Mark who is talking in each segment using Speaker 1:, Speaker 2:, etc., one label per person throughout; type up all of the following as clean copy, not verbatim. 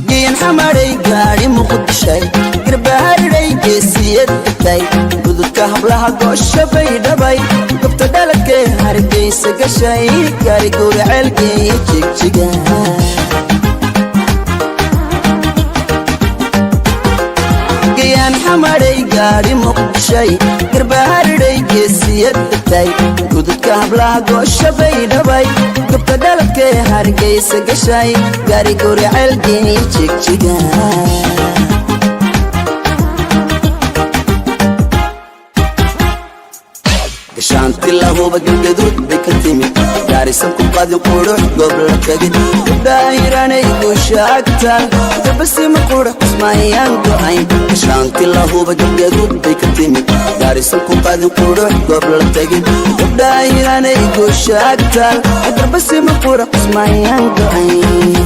Speaker 1: Geyan xamaray, gaari Muqdishay, garbaharidhay, geesiyad degtay, gududka hablaha goosha bay dhabay, gobta dhaladkee Hargaysa gashay, gaari gowra ceelgeeya Jigjiga. Gayaan xamaray, gaari Muqdishay, garbaharidhay, geesiyad degtay, gududka hablaha goosha bay dhabay, gobta dhaladkee Hargaysa gashay, gaari gowra ceelgeeya Jigjiga. Gashaanti lahuba Galgaduud bay ka timid, gaarisan ku qadin, qurux goob la tegid, gabdhaahiranay guushaagtaan, gabasima qurux kusmaayaan go'ayn. Gashaanti lahuba Galgaduud bay ka timid, gaarisan ku qadin, qurux goob la tegid, gabdhaahiranay guushaagtaan, gabasima qurux kusmaayaan go'ayn.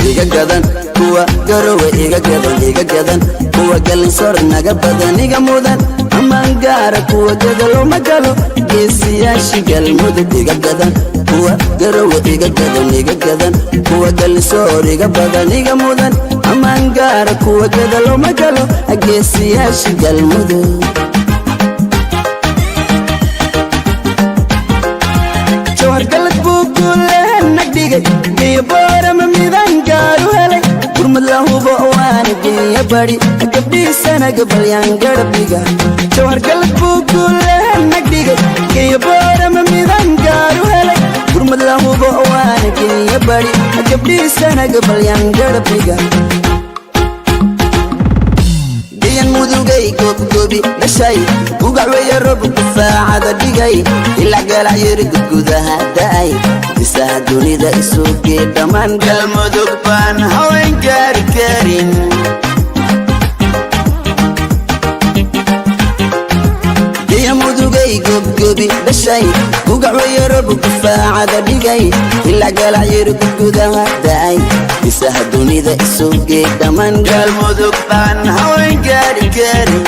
Speaker 1: Iga gadan kuwa Garowe, iga gadan, iga gadan kuwa Galinsor, naga badan, iga mudan amaan gaara, kuwa gadalo ma galo, geesiyaashii Galmudug. Iga gadan kuwa Garowe, iga gadan, iga gadan kuwa Galinsoor, iga badan, iga mudan amaan gaara, kuwa gadalo ma galo, geesiyaashii Galmudug. Jawhar galad buu guulehena dhigay, geeyo Boorama midaan gaaru helay, gurmad la hubo waana geeya badi, gabdhiisana gabalyaan garabdhiga. Jawhar galad buu guulehena dhigay, geeyo Boorama midaan gaaru helay, gurmad la hubo waana geeya badi, gabdhiisana gabalyaan garabdhiga. Gayan Mudugay, goobgoobi dhashay, gugac weeye, rob gufaacada dhigay, ilac galac yiri, gudgudaha da'ay, disaha dunida isugee dhammaan.
Speaker 2: Galmudug baan haween gaari karin.
Speaker 1: Gayan Mudugay, goobgoobi dhashay, gugac weeye, rob gufaacada dhigay, ilac galac yiri, gudgudaha da'ay, disaha dunida isugee dhammaan.
Speaker 2: Galmudug baan haween gaari karin.